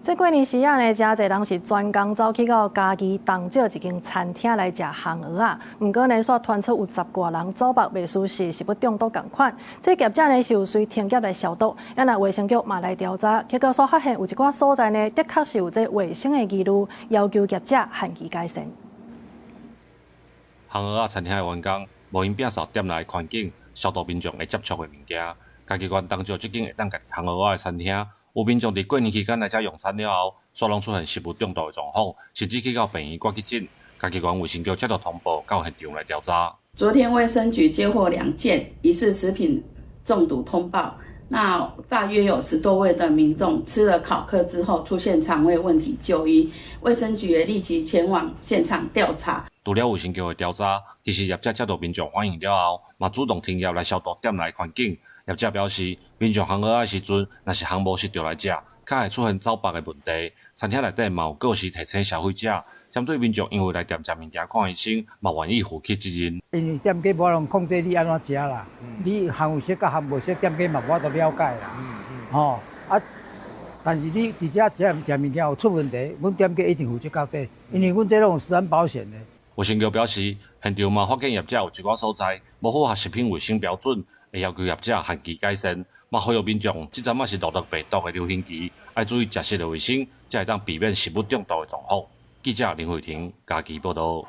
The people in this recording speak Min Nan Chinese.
這過年時仔呢，誠濟人是專工走去到嘉義東石一間餐廳來食烘蚵仔。毋過呢，煞傳出有十外人走腹袂屬實，食物中毒仝款。這業者呢是有隨停業來消毒，啊若衛生局嘛來調查，結果煞發現有一寡所在呢，的確是有這衛生的疑慮，要求業者限期改善。烘蚵仔餐廳的員工無閒摒掃店內環境，消毒民眾會接觸的物件。嘉義縣東石這間會當家己烘蚵仔的餐廳，有民眾佇過年期間來遮用餐了後，煞攏出現食物中毒的狀況，甚至去到病院掛急診。嘉義縣衛生局接到通報，到現場來調查。昨天衛生局接獲兩件疑似食品中毒通報，那大約有10多位的民眾吃了烤蚵之後出現腸胃問題就醫，衛生局也立即前往現場調查。除了衛生局的調查，其實業者接到民眾反映了後，嘛主動停業來消毒店內環境。業者表示，民眾烘蚵仔時陣，若是烘無熟就來食，較會出現走腹的問題。餐廳內底嘛有過時提醒消費者，針對民眾因為來店食物件看醫生，嘛願意負起責任。因為店家無法度控制你按怎食啦，你烘有熟佮烘無熟，店家嘛無法度了解啦。吼啊！但是你佇遮食食物件有出問題，阮店家一定負責到底，因為阮這攏有食安保險的。衛生局表示，現場嘛發現業者有一寡所在無符合食品衛生標準，會要求業者限期改善。嘛呼籲民眾，這陣仔是諾如病毒的流行期，愛注意食食的衛生，才會當避免食物中毒的狀況。記者林慧婷嘉義報導。